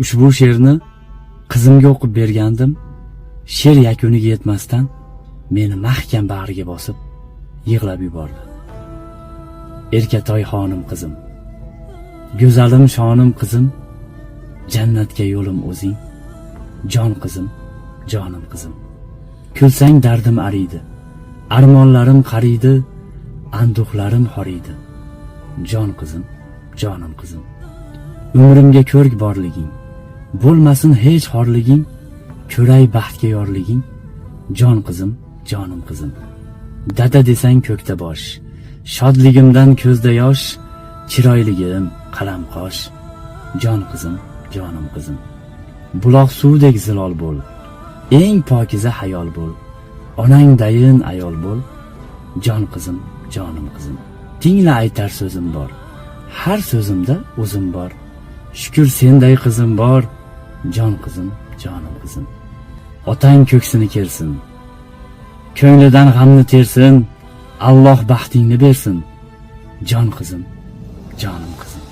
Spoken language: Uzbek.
Ushbu she'rni qizimga o'qib bergandim. She'r yakuniga yetmasdan meni mahkam bag'riga bosib yig'lab yubordi. Erkatoy xonim qizim, go'zalim shonim qizim, jannatga yo'lim o'zing, jon qizim, jonim qizim. Kulsang dardim ariydi, armonlarim qariydi, anduhlarim horiydi. Jon qizim, jonim qizim. Umrimga ko'rk borliging, bo'lmasin hech xorliging, ko'ray baxtga yorliging, jon qizim, jonim qizim. Dada desang ko'kda bosh, shodligimdan ko'zda yosh, chiroyligim qalam qosh, jon qizim, jonim qizim. Buloq suvdek zilol bo'l, eng pokiza hayol bo'l, onangdayin ayol bo'l, jon qizim, jonim qizim. Tingla aytar so'zim bor, har so'zimda o'zim bor. Shukur senday qizim bor, jon qizim, jonim qizim. Otang ko'ksini kersin, ko'nglidan g'amni tersin, Alloh baxtingni bersin, jon qizim, jonim qizim.